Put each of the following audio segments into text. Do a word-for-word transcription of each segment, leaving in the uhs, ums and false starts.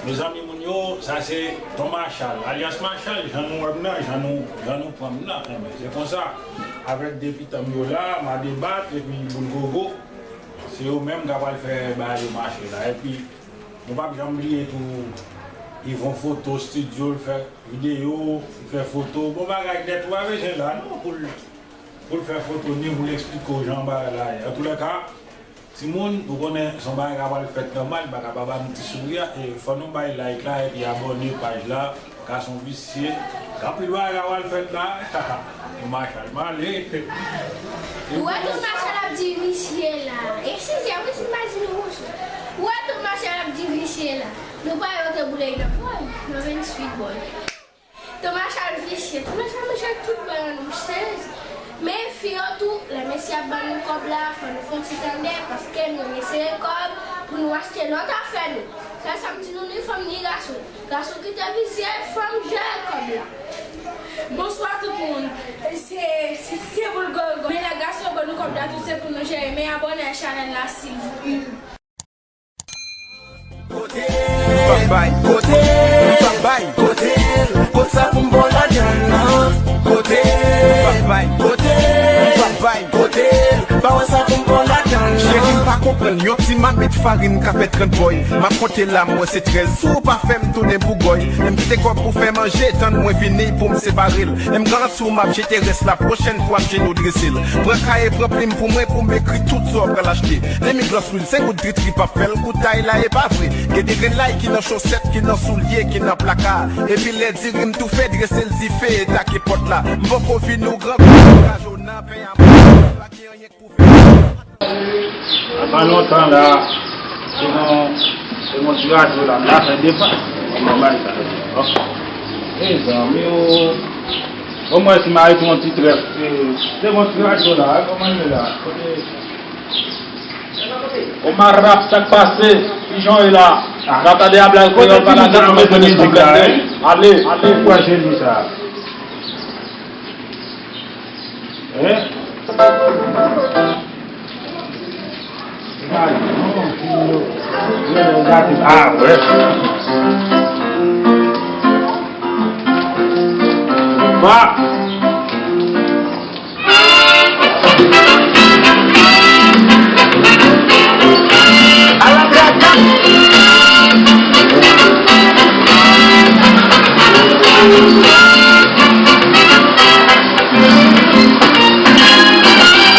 Mezanmi, moun yo, sa se Ton Machal, alyans Machal, jan nou wè m nan, jan nou, jan nou pran m nan. Enben, se konsa, avèk de pitanm yo la, Madebat epi Boul Gogo, se yo menm k ap al fè bagay yo mache la. Epi, nou p ap janm bliye tou, Yvon Foto Studio, l fè videyo, l fè foto, bon bagay nèt, ou pa bezwen la, non, pou l, pou l fè foto, ni pou l eksplike w jan bagay la ye. Antoulèka, timoun, ou konnen se yon bagay k ap al fèt nòmal, m pa ka pa ba nou ti souri a, e fò nou bay like la, epi abòne paj la, Gason Visye, gen anpil bagay k ap al fèt la, Ton Machal m ale. Ou wè Ton Machal ap di visye la, e sizyèm wi si m pa di nou konsa. Ou wè Ton Machal ap di visye la, nou pa wè yo te boule l nan pòl, nan venntuit bòy. Ton Machal visye, Ton Machal manje tout bòy an nou sezi. Men fi yo tou, lè mesye ap ban nou kòb la, fò nou fè yon ti tande, paske nou renmen sere kòb pou nou achte lòt afè nou. Sa, sa m di nou, ni fanm ni gason. Gason kite visye, fanm jere kòb la. Bonswa tout moun. Se, se, se pou l gogo. Men lè gason yo ban nou kòb la, tout se pou nou jere. Men abòne a chanèl la, silvouplè. Kote l, m p ap bay, kote l, m p ap bay, kote l, kot sa pou m ba w lajan l nan? Kote l, m p ap bay, kote l, m p ap bay, kote l, pa wè sa pou m ba w lajan l nan? Cheri, m pa konprann, yon ti mamit farin ka fè trant bòy. M ap konte la, m wè se trèz. Si w pa fè m tounen bougòy, m kite kòb pou fè manje, tann mwen vini pou m separe l. M garanti w, m ap jete rès la, pwochèn fwa m jenou drese l. Pran kaye, pran plim pou mwen, pou m ekri tout sa w pral achte. Demi glòs lwil, senk gout dri trip ap fè l, koutay la e pa vre. Gen de grenn lay ki nan chosèt, ki nan soulye, ki nan plaka. Epi lè diri m toufe, drese l dife e take pòt la. M poko vin ou gran kou, kajo nan pen a mwen, pa gen anyen k pou fè. Sa pa lontan la, se yon, se yon ti radyo la, m ta fè depa. Kòman bay sa? Mezanmi o. Bon, mwen si m arete yon ti trèf. Se yon ti radyo la, kòman l ye la? Kote? Omar Rap, sa k pase? Kijan w ye la? N ap tande a blag kreyòl pa la, nou mete mizik la, wi. Ale, ale. Kwa jeni sa? Hein? Ah, wè. Pa.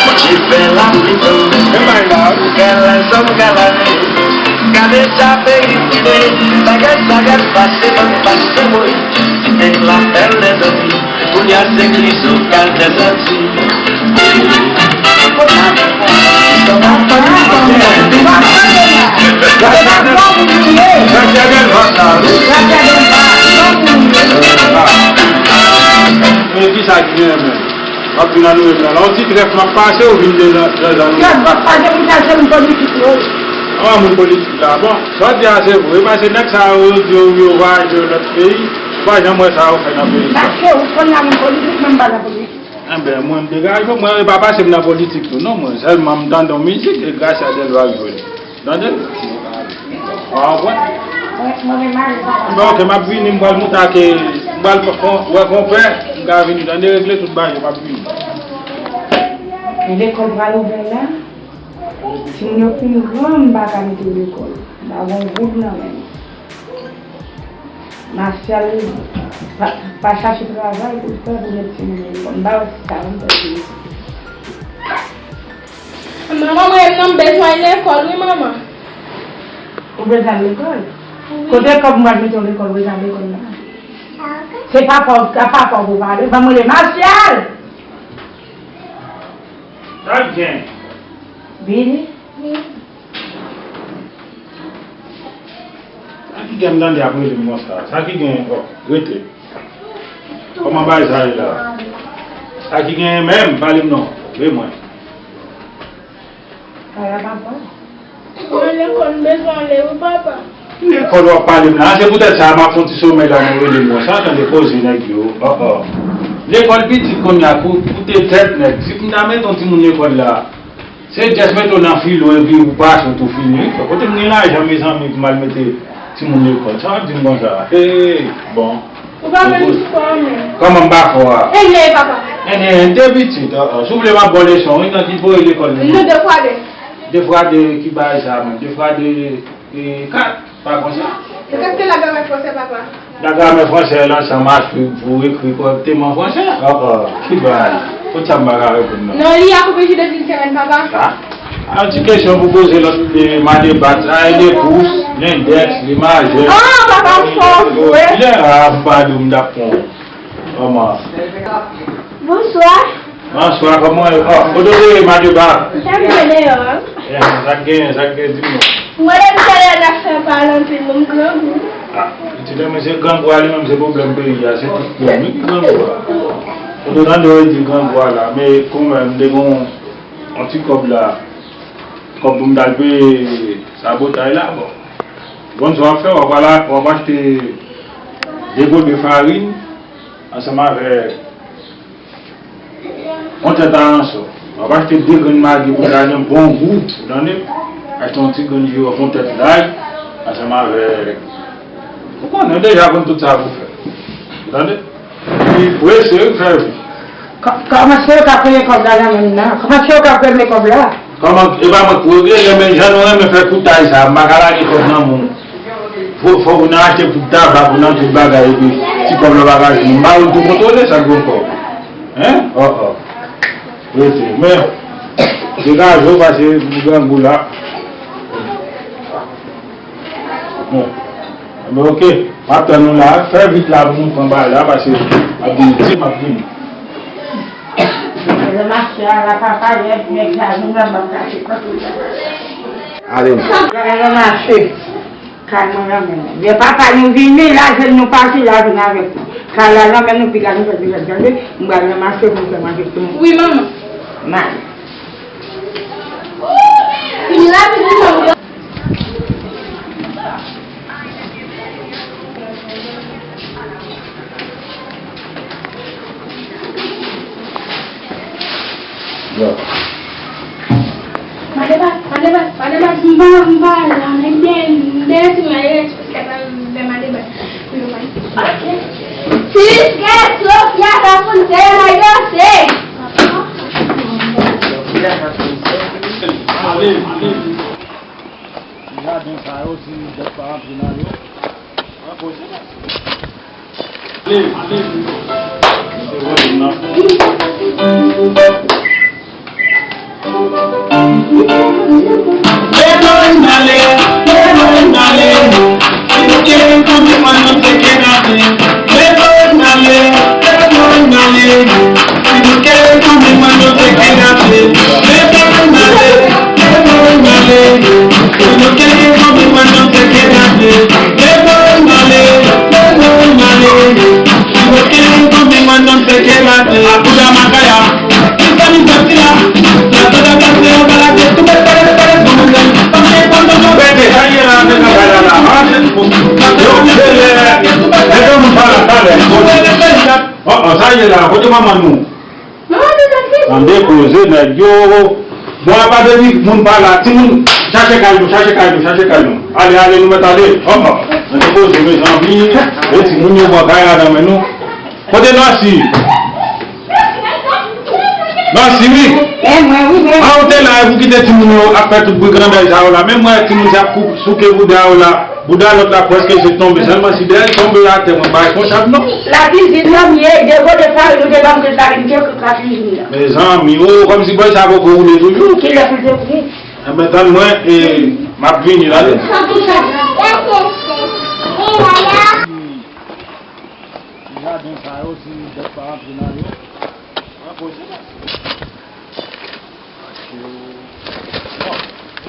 Mwen ki fè lapli tonbe, fè lèzòm galaje. Gade sa peyi rive, bagay sa gad pase, bann pastè mouri. Nèg la fè lèzòm, kounye a se Kris ou k al fè sòti. Men kisa ki genyen menm? W ap vin annuiye m nan la. Yon ti trèf m ap pase, ou vin dejan, dejan annuiye m. Trèf w ap pase pou chache moun politik yo. An, moun politik la. Bon, sa w di a se vre, paske nèg sa yo, yo di yo, yo vwayaje yo lòt peyi, ou pa janm wè sa yo fè nan peyi sa. Paske ou konn nan moun politik, men m pa nan politik. Enben, mwen m degaje w, mwen e pa pase m nan politik tou non, mwen sèlman m tande yon mizik e Gracia Delva jwe l. Tande? Ou pa konprann? Enben, ok, m ap vini, m pral moute ak, m pral wè konpè, m ka vini, tande, regle tout bagay yo, m ap vini. Lekòl pral ouvè la, timoun yo fin gran, m pa ka mete yo lekòl, m pa gen yon goud nan men m. Masyal pa, pa chache travay pou l fè pou l met timoun yo lekòl. M pa wè si sa yon bèl ide. Manman, mwen menm nan m bezwen al lekòl wi, manman. Ou bezwen al lekòl? Wi. Kote kòb mwen mete w lekòl, ou bezwen al lekòl la? Se pa kòb, se pa kòb ou pale. Ban m rele Masyal! Sa k gen? Vini. Sa ki gen m tande ap rele m konsa? Sa ki gen? Oh, rete. Kòman bagay sa ye la? Sa ki genyen menm? Pale m non. Rele mwen. Kaya papa. Mwen lekòl, m bezwen ale wi papa. Lekòl w ap pale m la? Se poutèt sa m ap fè yon ti somèy la, nou rele m konsa, tande koze nèg yo. Oh, oh. Lekòl pitit kounye a, kou-, koute tèt nèg. Si m ta mete yon timoun lekòl la, se jès mete w nan filo epi ou pase w tou fini. Kote m gen lajan, mezanmi, pou m al mete Timoun lekòl, sa w ap di m konsa? Ee, bon. Ou pa menm fò menm. Kòman m pa fò a? Ebyen, papa. Ebyen, m te pitit, an, an. Si w vle, m ap ba w leson, wi, nan ki boure lekòl menm. Nou de fwa de. De fwa de ki bagay sa menm? De fwa de, e, kat, pa konsa. E kèk te la gramè fransè, papa? La gramè fransè, l'ensemble à suivre pour écrire correctement français. Ah, ah, ki bagay? Kot sa m pa ka reponn nan? Non, li a koupe jou de fin semèn, papa. Ah, ah, ti kesyon pou poze lòt, e, madebat, sa e le pous, lendèks, le majè. Ah, papa, m fò vre. Lè a, m pa di w m t ap pran w. Kòman? Bonswa. Bonswa, kòman w ye? Oh, kote w te ye, madebat? Sa m te deyò a. Sa k genyen, sa k genyen, di m non. Mwen depi talè n ap fè pale anpil, non, m grangou. Ah, pitit mwen se grangou a li menm, se pwoblèm peyi a, se tout pwoblèm. Wi, ki grangou a? Ou te tande yo di grangou a la, men kanmenm, m te gon yon ti kòb la, kòb pou m t al peye sabotay la, bon. Bon, sa w ap fè, w ap al, w ap achte de gobe farin, ansanm avèk yon tèt aransò. W ap achte de grenn magi pou l ta gen bon gou, ou tande? Achte yon ti grenn jiwòf, yon tèt lay, ansanm avèk, ou konnen, w deja konn tout sa pou fè. Ou tande? Li prese, wi, fè vit. Kò-, kòman se yo k ap regle kòb la nan men m nan? Kòman se yo k ap regle kòb la? Kòman, e pa mwen k pou regle, men jan nou renmen fè koutay sa, m pa ka lage kòb nan men w. Fò, fò pou n achte poud tabak, pou n achte tout bagay, epi ti kòb la pa ka jwenn. M pa wè l tou kontwole sa gwo kòb. Hein? Oh, oh. Rete. Men, degaje w, pase pou grangou la. Bon. Enben, oke. M ap tann nou la. Fè vit la pou nou pran bagay la, pase m ap vini. M ap vini. Lè mache a la, papa, lè nèg la vin nan bank la, se kòb li. Ale. Lè mache. Kay mwen nan men nou. Lè papa nou vini, lajèn nou pati, l a vin avèk nou. Kay la nan men nou, piga nou fè dirèk, tande? M pral ranmase pou m fè manje pou nou. Wi, manman. M ale. Vini rapid, wi, manman. Yo. Madebat, madebat, madebat, m pa, m pa la, men m te, m te rete nan Alex, paske sa lè madebat. Ok. Sis, Sofia, Rapunzel, Mayo, se. Ale, ale. Jaden sa yo, si bèt pa rantre nan yo. Sa ye la, kote manman nou? Tande koze nèg yo. Bon, apa depi moun pa la, timoun, chache kay nou, chache kay nou, chache kay nou. Ale, ale, nou mèt ale. Hòp, hòp. Tande koze, mezanmi. E timoun yo pran kay la nan men nou. Kote Nancy? Nancy, wi. A, ou te la, e pou kite timoun yo ap fè tout brigandaj sa yo la. Menm mwen, timoun sa ap koup, souke bouda yo la. Bouda lòt la prèske jete tonbe, sèlman si dèyè l tonbe atè, mwen pa responsab non. Lakizin nan m ye, depo de fari nou te ban m kle lakizin nan. Mezanmi, o, kòmsi bòy sa poko woule toujou. Kilès li te woule? Enben, tann mwen, e, m ap vini la. Jaden sa yo, si bèt pa rantre nan yo. Bon,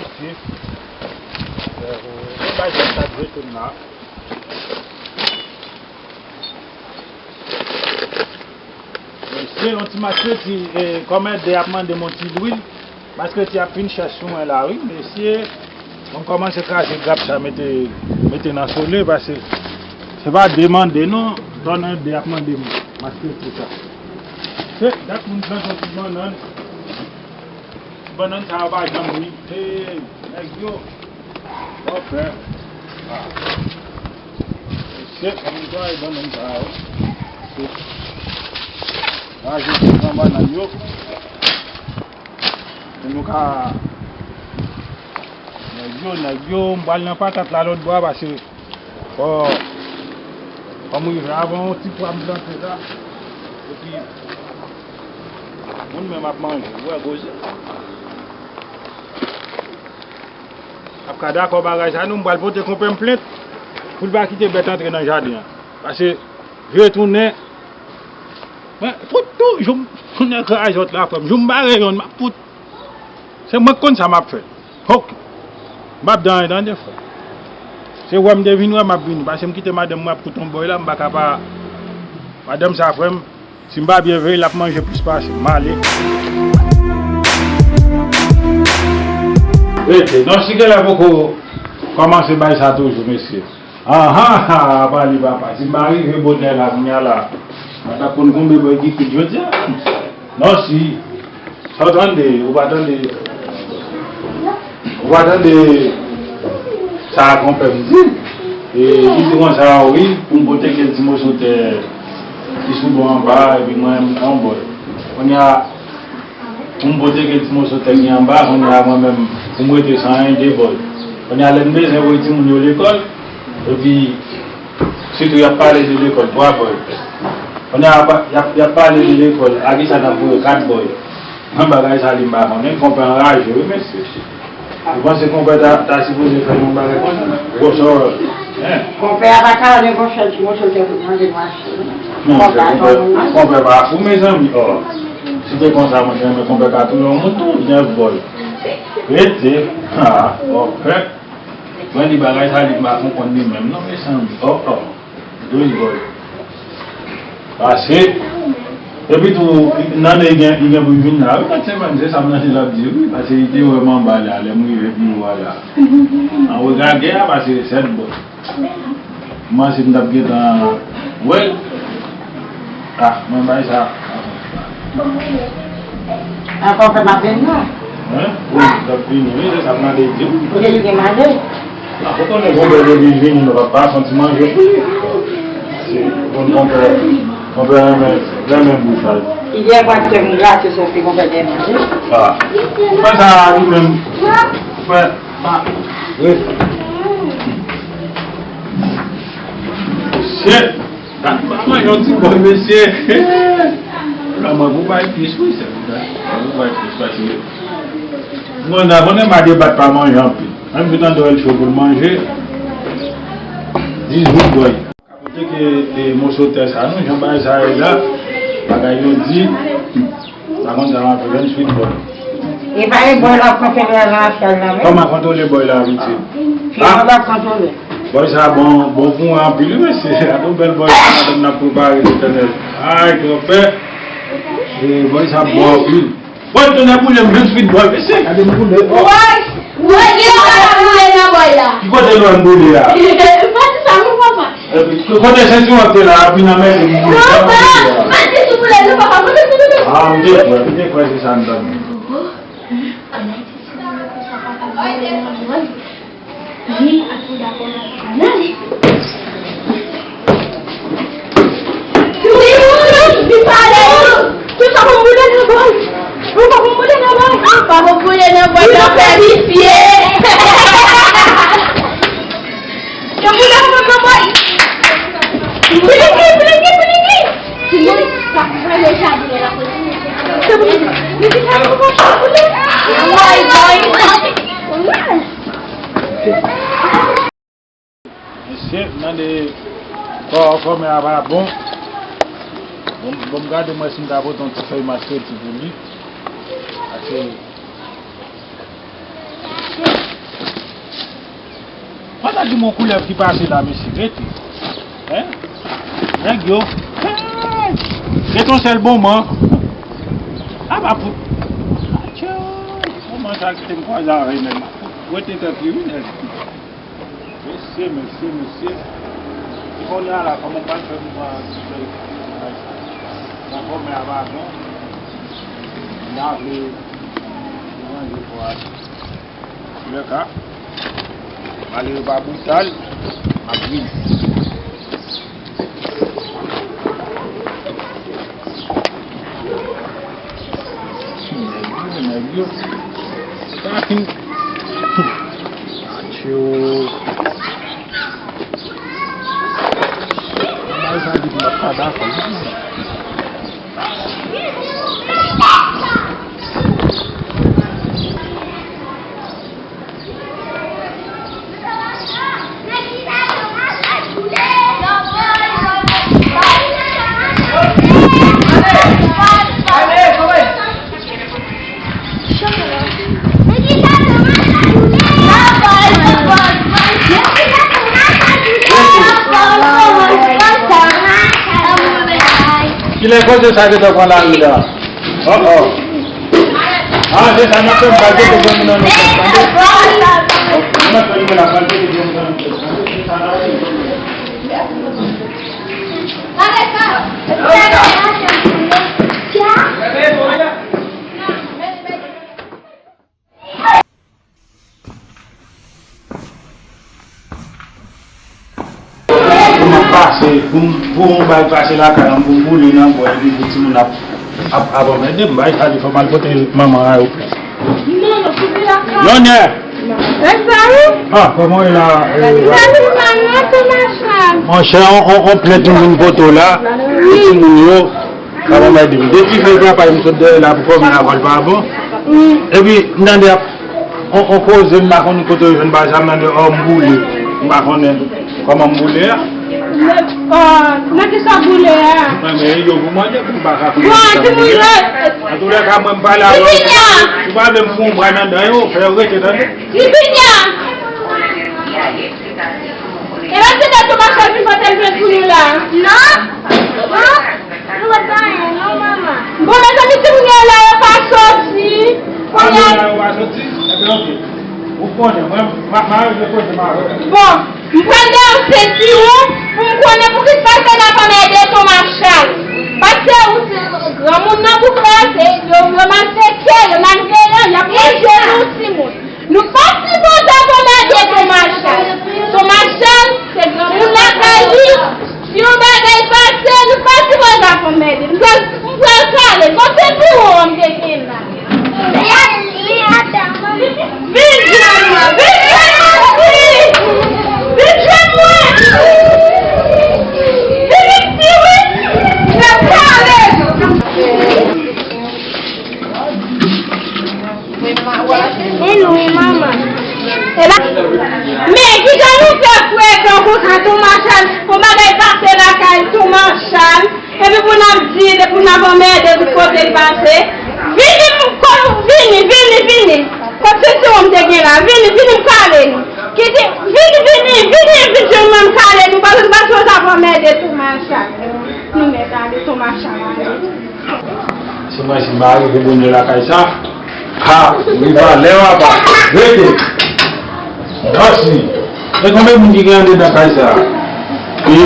isit, e, bay sa dwete m la. Mesye, yon ti makreti, e, kòm Èdè ap mande m yon ti lwil, makreti ap fin chèch sou mwen la, wi, mesye. Bon, m kòmanse kraze grap sa, mete, mete nan sole, paske se pa de mande non, tonnè de ap mande m makreti sa. Se dat moun plante yon ti bannann. Ti bannann sa yo pa janm ri. Hey, nèg yo. Ok. Ah. Se kòm nou travay ban nèg sa yo. Se raje tout anba nan yo. Pou nou ka nèg yo, nèg yo, m pral nan patat la lòt bò a, paske fò, fò m rive avan yon ti pwa m plante la. Epi, moun menm ap manje, ou wè koze. Ap ka dakò bagay sa, nou, m pral pote konpè m plent pou l pa kite bèt antre nan jaden an. Paske, vye tounen, mwen, fout toujou, m tounen kraze lòt la, frè m. Jou m bare yonn, m ap fout. Se mwen k konn sa m ap fè. Ok. M ap dan, tande, frè. Se wè m te vin wè, m ap vini. Paske m kite madanm mwen ap koute yon bòy la, m pa ka pa. Madanm sa, frè m, si m pa byen veye, l ap manje plis pase m. M ale. Rete. Non, si genlè poko kòmanse bay sa toujou, mesye. Aha, apa li papa. Si m pa rive bonè la, kounye a la, m pa t ap konn konbe bòy ki kout jodi a. Non, si. Sa w tande, ou pa tande. Ou pa tande sa konpè m di? E, li di konsa, wi, pou m pote kèk ti moso tè ki sou bò anba, epi mwen, m pran bòy. Kounye a, pou m pote kèk ti moso tè ki anba, kounye a, mwen menm, pou m rete san anyen, de bòy. Kounye a, lè m bezwen voye timoun yo lekòl, epi, sitou, y ap pale de lekòl, twa bòy. Kounye a, y ap, y ap pale de lekòl, a kisa n ap voye kat bòy? Mwen bagay sa li m pa konnen, konpè anraje wi mesye. Ou panse konpè ta, ta sipoze fè yon bagay konsa? Gwosò, en? Konpè a pa ka ale konpè ti moso tè pou manje mache. Non, konpè, konpè pa fou mezanmi. Oh. Si te konsa, monchè, men konpè ka touye yon moun tou, gen bòy. Rete. Ha, konpè. Mwen di bagay sa li m pa konprann li menm non mezanmi. Oh, oh. Dous bòy. Pase. Epi tou, Nande gen, li gen pou l vin la, wi, lòt semèn, se sa m tande l ap di, wi, paske li te wè m anba la, lè m rive biwo a la. An rega gè a, pase sèt bò. M panse m t ap gentan wè l. Ah, mwen bay sa. Ankò fè m ap vin non. Hein? Wi, m t ap vini, wi, se sa m tande l di, wi. Kote li gen manje? A, ou konnen konpè depi l vini, nou pa, pa santi manje pou li. Se, bon, konpè, konpè renmen, renmen bouch la. Li gen pran tè m grate sou fi konpè gen manje. A. Konpè sa li menm, konpè, pa, wi. Shit! Gad, mwen yon ti bòy, mesye. La mwen pou bay plis, wi, se pou bay plis, paske mwen, la, mwen, m a debat pa manje anpil. Menm si tande w cho pou l manje, dizuit bòy. Kote ke, e, moso tè sa, non, jan bagay sa ye la, bagay yo di, pa konn sa w ap fè, jwenn swit bòy. E pa e bòy la konfere nan asyèl nan men. Kòman kontwole bòy la, pitit? Se nou l ap kontwole. Bòy sa bon, bon pou mwen anpil, wi, mesye. Gade yon bèl bòy sa, madanm nan prepare, Letènèl. Ay, konpè. E, bòy sa bon anpil. Bòy, tonnè boule m, jwenn swit bòy, mesye, gade m boule. Woy! Woy, gen yon bagay boule nan bòy la. Ki kote nou ann boule a? Pa di sa non, papa. Epi, kote senti w ap te la, epi nan men li boule. Papa, pa di sou boule non, papa, pa di sou boule. A, m te kwè, m te kwè se sa m tande. Bobo, ann al di ti dam nan konsa papa boule nan bòy. Wi, ak ou dakò nan kanal. Wi, wi, wi, wi, pale, wi. Wi, papa m boule nan bòy. Wi, papa m boule nan bòy. Papa m boule nan bòy, nan fè visye. Yo boule nan bòy. Piliki, piliki, piliki. Timoun, pa pran le jaden la. Woy, woy. Mesye, m tande kò, kò mè a pa bon. Bon, bon, m gade mwen si m ka pote yon ti fèy maskreti pou li. Paske, mesye. Pata di m yon koulèv ki pase la, mesye, rete. Hein? Nèg yo. Hey! Rete yon sèl bonman. A pa pou. Atchou! Bonman sa kite m kwaze avè l menm. Rete tanpri, wi, nèg. Mesye, mesye, mesye. Se kounye a la, kòman m pral fè pou pran ti fèy? Nan kò mè a pa bon. M ta vle manje fwa. Antoulèka, malere pa brital, m ap vini. Kilè koze sa gentan pran lari la? Oh, oh. Ah, se sa, n ap fè m pral kote granmoun nan nou fè, tande? Ok, nou ap fè nou la pral kote granmoun nan nou fè, tande? Se sa n ap fè. Pou nou pase, pou, pou yon bagay pase lakay an, pou boule nan bò, epi pou timoun ap, ap, ap anmède m, bay sa li fò m al pote manman an ayopòt. Lonnè! Esa wi? Ah, kòman w ye la? Salut, maman, tou machan. Monchè, on, on, on plent nou vin pote w la, pou timoun yo. Sa pa bay di m. Depi fèy papay m sot dèyè la pou fòme avan l pa bon. Epi m tande ap on, on koze m pa konn kote yo jwenn bagay sa m tande ò m boule. M pa konnen kòman m boule a. Nan kisa w boule a? Mwen men yo pou mande pou m pa ka konnen kisa m boule a. Antoulèka mwen m pale avè w. Ou pa vle m fè yon bra nan dan yo, fè yo rete tande. Vivinia! E la se dat tou machan vin pote l jwenn pou nou la. Non. Non. Nou pa t anyen, non, manman. Bon, mezanmi, timoun yo la, yo pa soti. Kounye a. Ah, yo pa soti? Ebyen, ok. Ou konnen, mwen, m a, m a regle koze m avè w. Bon, m pral dèyè senti w pou m konnen poukisa se n ap anmède Ton Machal. Paske ou se granmoun nan gwoup la, se yo, yo malfektè, yo malveyan, y ap manje nou timoun. Nou pa sipoze ap anmède Ton Machal. Ton Machal, se granmoun lakay li. Si yon bagay pase, nou pa sipoze ap anmède. M pral, m pral kale. Kote biwo an m te gen la? Vin jwenn mwen, vin jwenn mwen, fi. Vin jwenn mwen. Vin isi wi. M ap kale. Hello, manman. E ba, men kijan nou fè frekan konsa, Ton Machal? Yon bagay pase lakay Ton Machal, epi pou n ap di, pou n ap anmède, pou kote l pase. Vini, m ko-, vini, vini, vini. Kot sentiwon m te gen la? Vini, vini, m kale nou. Kite, vini, vini, vini, vini, jwenn mwen, m kale nou, paske nou pa sipoze ap anmède Ton Machal. Nou mèt ale, Ton Machal ale. Si mwen, si m pa rive bonè lakay sa, ha, rive alè, papa. Rete. Mèsi. E konbyen moun ki gen andedan kay sa? Wi.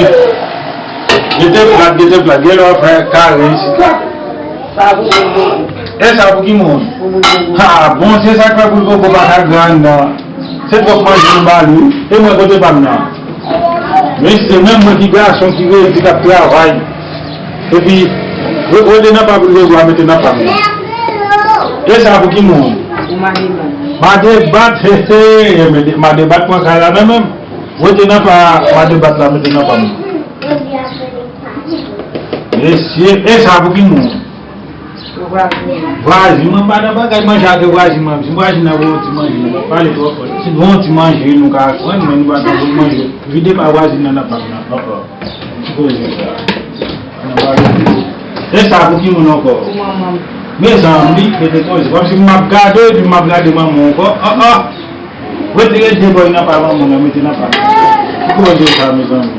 Gete plat, gete plat. Gen lè w ap fè kare isit la. E sa pou ki moun? Ha, bon, se sa k fè pou l poko pa ka gran nan. Se twòp manje nou ba li, wi. E mwen kote pa m nan? Men si se menm mwen ki gason ki redi k ap travay. Epi, re-, rete nan pa pou l redi a mete nan pa m nan. E sa pou ki moun? Pou madebat. Madebat, he, he, e mete, madebat pran kay la menm, menm. Rete nan pa madebat la mete nan pa m nan. Mesye, e sa pou ki moun? Vwazin mwen, m pa nan bagay manje ak vwazin mwen. Si vwazin nan voye yon ti manje, nou pa pale twò fò. Si voye yon ti manje, nou ka pran, men nou pa nan voye manje. Vide pa vwazin nan nan pa nan. Ti koze sa. Nan bagay. E sa pou ki moun ankò? Pou manman m. Mezanmi, mete koze. Kòmsi m ap gade, epi m ap gade manman ankò. Ah, ah. Retire de bòy nan pa manman nan, mete nan pa. Ki koze sa, mezanmi?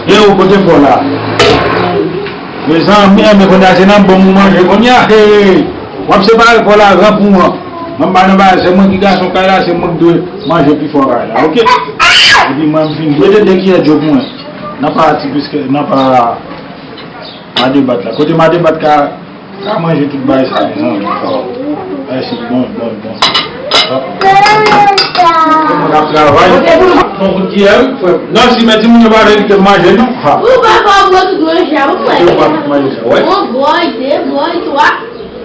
E ou kote fò la? Mezanmi, men kounye a se nan bon moman je kounye a. Hey! W ap separe fò la, ran pou ran. Mwen pa nan bagay, se mwen ki gason kay la, se mwen ki dwe manje pi fò kay la, oke? Epi mwen m fini. Mete de kiyè djo pou mwen. Nan pa ti piske, nan pa madebat la. Kote madebat ka Ka manje tout bagay sa, mezanmi. Oh. Mèsi, bon, bon, bon. Mwen ap travay. Bon, kout kiyè, frè. Non, si men timoun yo pa vle kite m manje, non. Ha. Ou pa fè gwo tout manje a, ou kwè. Yo pa tout manje sa, wè. Yon bòy, de bòy, twa.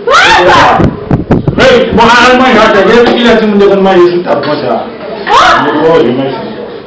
Papa! Hey, bon, al manje atè. Depi kilè timoun te konn manje sou tab konsa? Ah! Bon, mèsi.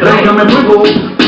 Like I'm a Pringle.